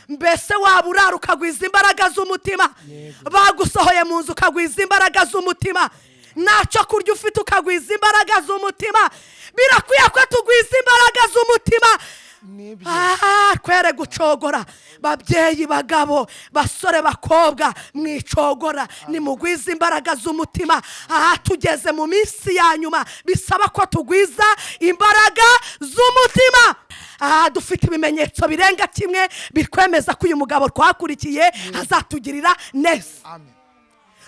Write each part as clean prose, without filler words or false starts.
Mbese waba urara ukagwiza imbaraga z'umutima? Bagusohoye mu nzu, ukagwiza imbaraga z'umutima. Ntacyo kurya ufite, ukagwiza imbaraga z'umutima. Birakwiye ko tugwiza imbaraga z'umutima. Nibyo. Ah, twere gucogora. Babyeyi, bagabo, basore, bakobwa, mwicogora, nimugwize imbaraga z'umutima. Aha tugeze mu minsi ya nyuma, bisaba ko tugwiza imbaraga z'umutima. Aha dufite ibimenyetso birenga kimwe bitwemeza ko uyu mugabo twakurikiye azatugirira neza. Amen.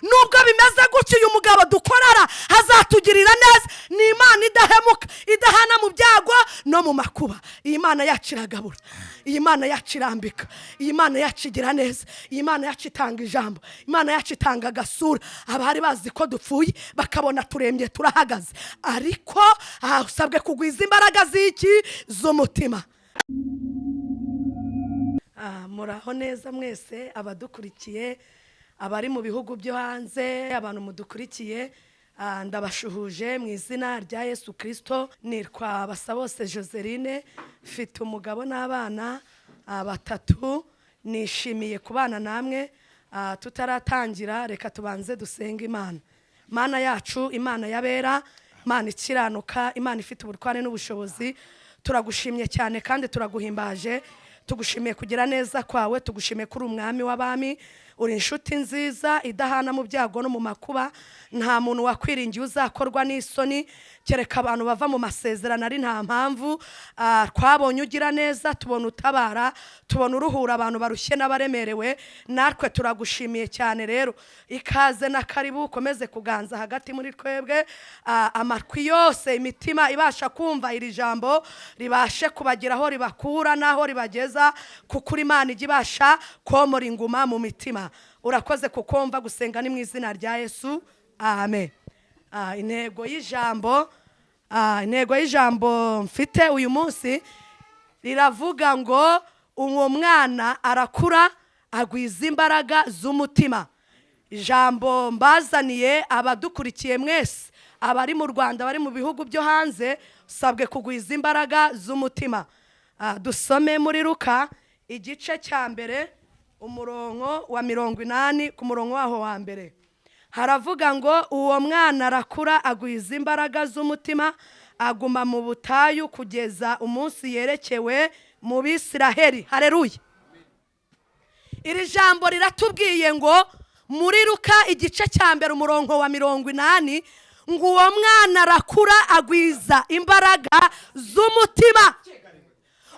Nubwo bimeze gutyo, uyu mugabo dukorara azatugirira neza. Ni Imana idahemuka, idahana mu byago no mu makuba. Iyi Mana yacu iragabura, iyi Mana yacu irambika, iyi Mana yacu igira neza, iyi Mana yacu itanga ijambo, Imana yacu itanga agasura. Abari bazi ko dupfuye bakabona turembye, turahagaze. Ariko aha usabwe kugwiza imbaraga z'iki? Z'umutima. Ah, muraho neza mwese abadukurikiye, abari mu bihugu byo hanze, abantu mudukurikiye. Ndabashuhuje mu izina rya Yesu Kirisito. Nitwa Basabose Joseline, mfite umugabo n'abana batatu. Nishimiye kubana namwe. Tutaratangira, reka tubanze dusenge Imana. Mana yacu, Imana y'abera, Imana ikiranuka, Imana ifite ubutware n'ubushobozi, turagushimye cyane kandi turaguhimbaje. Tugushimiye kugira neza kwawe, tugushimiye ko uri umwami w'abami, uri inshuti nziza idahana mu byago no mu makuba. Nta muntu wakwiringiye uzakorwa n'isoni, kereka abantu bava mu masezerano ari nta mpamvu. Twabonye ugira neza, tubona utabara, tubona uruhura abantu barushye n'abaremerewe. Natwe turagushimiye cyane. Rero ikaze na karibu, ukomeze kuganza hagati muri twebwe. Amatwi yose, imitima ibasha kumva iri jambo ribashe kubageraho, ribakura n'aho ribageza, kuko uri Imana ijya ibasha komora inguma mu mitima. Urakoze kukumva gusenga, ni mu izina rya Yesu, amen. Intego y'ijambo mfite uyu munsi riravuga ngo: "Uwo mwana arakura, agwiza imbaraga z'umutima." Ijambo mbazaniye, abadukurikiye mwese, abari mu Rwanda, abari mu bihugu byo hanze, usabwe kugwiza imbaraga z'umutima. Dusome muri Luka igice cya 1, umurongo wa 80. Ku murongo waho wa mbere haravuga ngo: "Uwo mwana arakura, agwiza imbaraga z'umutima, aguma mu butayu kugeza umunsi yerekewe mu Bisiraheli." Hareruye! Iri jambo riratubwiye ngo muri Luka igice cya 1, umurongo wa 80, ngo: "Uwo mwana arakura, agwiza imbaraga z'umutima."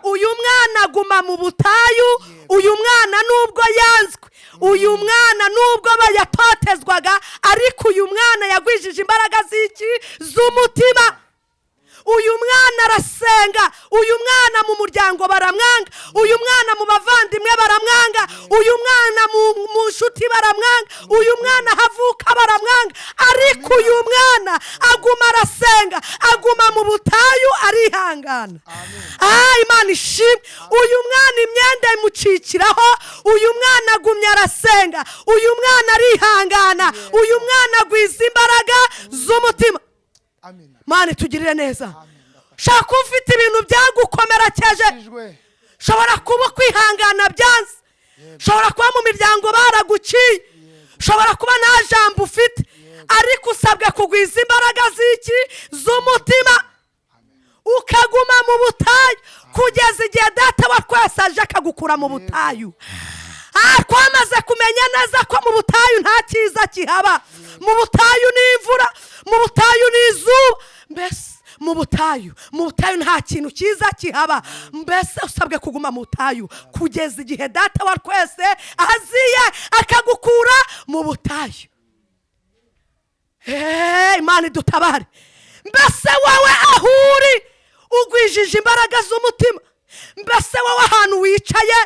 Uyu mwana aguma mu butayu. Uyu mwana nubwo yanzwe, uyu mwana nubwo bayatotezwaga, ariko uyu mwana yagwijije imbaraga z'iki? Z'umutima. Uyu mwana arasenga. Uyu mwana mu muryango baramwanga, uyu mwana mu bavandimwe baramwanga, uyu mwana mu nshuti baramwanga, uyu mwana ahavuka baramwanga, ariko uyu mwana aguma arasenga, aguma mu butayu, arihangana. Ah, Imana ishimwe! Uyu mwana imyenda imucikiraho, uyu mwana agumya arasenga, uyu mwana arihangana, uyu mwana agwiza imbaraga z'umutima. Amina. Mana itugirire neza. Shaka kuba ufite ibintu byagukomerekeje. Ijwe. Ushobora kuba kwihangana byanze, ushobora kuba mu miryango baraguciye, ushobora kuba nta jambo ufite, ariko usabwa kugwiza imbaraga z'iki? Z'umutima, ukaguma mu butayu kugeza igihe Data wa twese aje akagukura mu butayu. Twamaze kumenya neza ko mu butayu nta cyiza kihaba. Mu butayu ni imvura, mu butayu ni izuba, mbese mu butayu nta kintu cyiza kihaba. Mbese usabwe kuguma mu butayu kugeza igihe Data wa twese aziye akagukura mu butayu. Imana idutabare. Mbese wowe aho uri ugwijije imbaraga z'umutima? Mbese wowe ahantu wicaye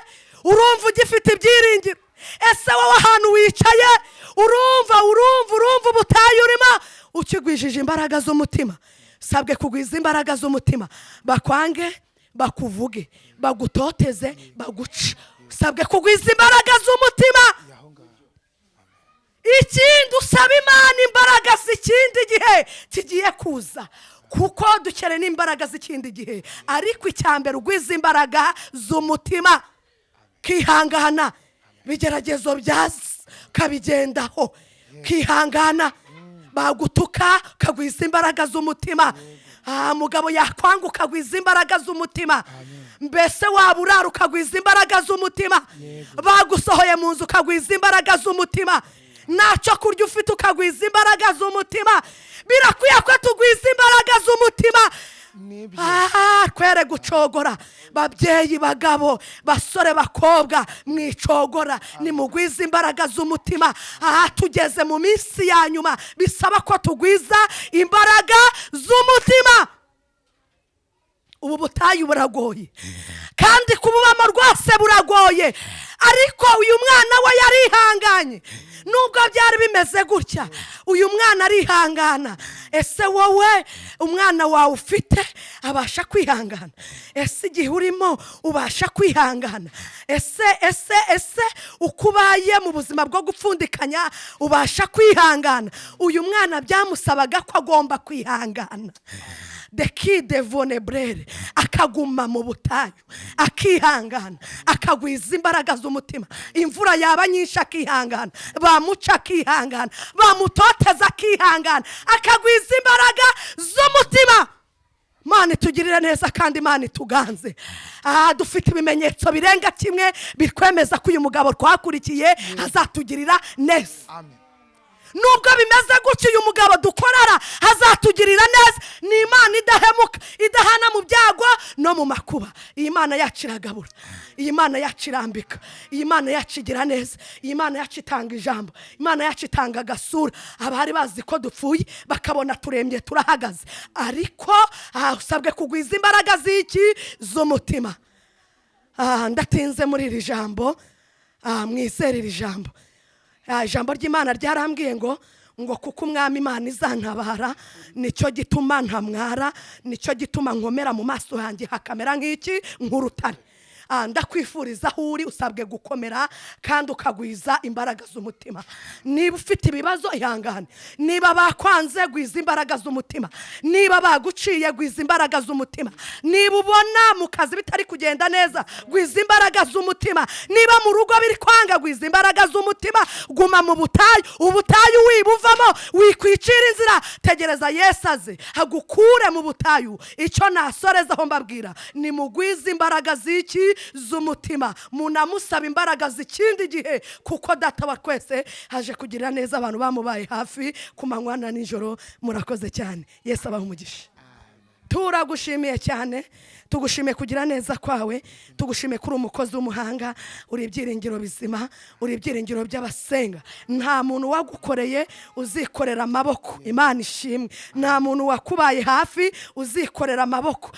urumva ugifite ibyiringiro? Ese wowe ahantu wicaye urumva ubutayu urimo ukigwijije imbaraga z'umutima? Sabwe kugwiza imbaraga z'umutima. Bakwange, bakuvuge, bagutoteze, baguce, usabwe kugwiza imbaraga z'umutima. Aho ngaho. Ikindi, usaba Imana imbaraga z'ikindi gihe kigiye kuza, kuko dukeneye n'imbaraga z'ikindi gihe. Ariko icya mbere, ugwiza imbaraga z'umutima. Kihangana, ibigeragezo byaza ukabigendaho, kihangana, bagutuka ukagwiza imbaraga z'umutima. Mugabo yakwanga ukagwiza imbaraga z'umutima. Mbese waba urara ukagwiza imbaraga z'umutima. Bagusohoye mu nzu ukagwiza imbaraga z'umutima. Ntacyo kurya ufite ukagwiza imbaraga z'umutima. Birakwiye ko tugwiza imbaraga z'umutima. Nibyo. Twere gucogora. Babyeyi, bagabo, basore, bakobwa, mwicogora, nimugwize imbaraga z'umutima. Aha tugeze mu minsi ya nyuma, bisaba ko tugwiza imbaraga z'umutima. Ubu butayu buragoye, kandi kububamo rwose buragoye, ariko uyu mwana we yarihanganye. Nubwo byari bimeze gutya, uyu mwana arihangana. Ese wowe umwana wawe ufite abasha kwihangana? Ese igihe urimo ubasha kwihangana? Ese uko ubaye mu buzima bwo gupfundikanya ubasha kwihangana? Uyu mwana byamusabaga ko agomba kwihangana, dekide voneburere, akaguma mu butayu, akihangana, akagwiza imbaraga z'umutima. Imvura yaba nyinshi akihangana, bamuca akihangana, bamutoteza akihangana, akagwiza imbaraga z'umutima. Imana itugirire neza kandi Imana ituganze. Aha dufite ibimenyetso birenga kimwe bitwemeza ko uyu mugabo twakurikiye azatugirira neza. Amen. Nubwo bimeze gutyo, uyu mugabo dukorara azatugirira neza. Ni Imana idahemuka, idahana mu byago no mu makuba. Iyi Mana yacu iragabura, iyi Mana yacu irambika, iyi Mana yacu igira neza, iyi Mana yacu itanga ijambo, Imana yacu itanga agasura. Abari bazi ko dupfuye bakabona turembye turahagaze. Ariko aha usabwe kugwiza imbaraga z'iki? Z'umutima. Ndatinze muri iri jambo. Mwizere iri jambo. Ijambo ry'Imana ryarambwiye ngo kuko Umwami Imana izantabara, nicyo gituma ntamwara, nicyo gituma nkomera, mu maso yanjye hakamera nk'iki? Nk'urutare. Ndakwifuriza, aho uri usabwe gukomera kandi ukagwiza imbaraga z'umutima. Niba ufite ibibazo, ihangane. Niba bakwanze, gwiza imbaraga z'umutima. Niba baguciye, gwiza imbaraga z'umutima. Niba ubona mu kazi bitari kugenda neza, gwiza imbaraga z'umutima. Niba mu rugo biri kwanga, gwiza imbaraga z'umutima. Guma mu butayu. Ubutayu wibuvamo, wikwicira inzira. Tegereza Yesu aze agukure mu butayu. Icyo nasorezaho mbabwira ni mugwize imbaraga z'iki? Z'umutima. Munamusaba imbaraga z'ikindi gihe, kuko Data wa twese haje kugirira neza abantu bamubaye hafi ku manywa na nijoro. Murakoze cyane. Yesu abaha umugisha. Turagushimiye cyane, tugushimiye kugira neza kwawe, tugushimiye ko uri umukozi w'umuhanga, uri ibyiringiro bizima, uri ibyiringiro by'abasenga. Nta muntu wagukoreye uzikorera amaboko. Imana ishimwe. Nta muntu wakubaye hafi uzikorera amaboko.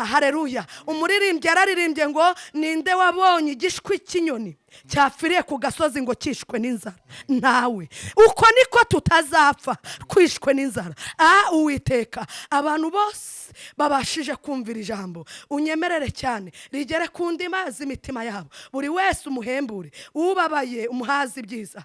Hareruya! Umuririmbyi yararirimbye ngo: "Ninde wabonye igishwi cy'inyoni cyapfiriye ku gasozi ngo cyishwe n'inzara? Ntawe." Uko niko tutazapfa twishwe n'inzara. Uwiteka, abantu bose babashije kumvira ijambo, unyemerere cyane rigere ku ndima z'imitima yabo. Buri wese umuhembure, ubabaye umuhaze ibyiza,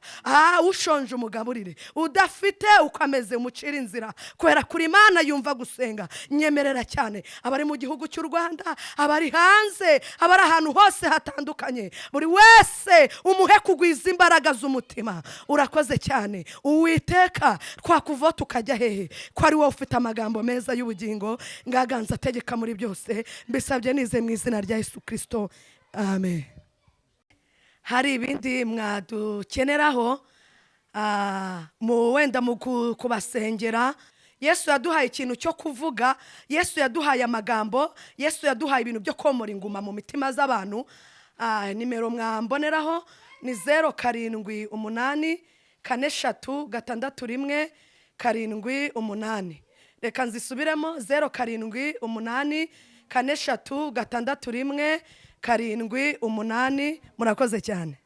ushonje umugaburire, udafite uko ameze umucire inzira, kubera kuri Imana yumva gusenga. Nyemerera cyane abari mu gihugu cy'u Rwanda, abari hanze, abari ahantu hose hatandukanye, buri wese umuhe kugwiza imbaraga z'umutima. Urakoze cyane, Uwiteka. Twakuvaho tukajya hehe, ko ari wowe ufite amagambo meza y'ubugingo? Ngaganza, ategeka muri byose. Mbisabye nize mu izina rya Yesu Kirisito, amen. Hari ibindi mwadukeneraho mu wenda mu kubasengera? Yesu yaduhaye ikintu cyo kuvuga, Yesu yaduhaye amagambo, Yesu yaduhaye ibintu byo komora inguma mu mitima z'abantu. Nimero mwamboneraho ni 0784366178. Reka nzisubiremo: 0784366178. Murakoze cyane.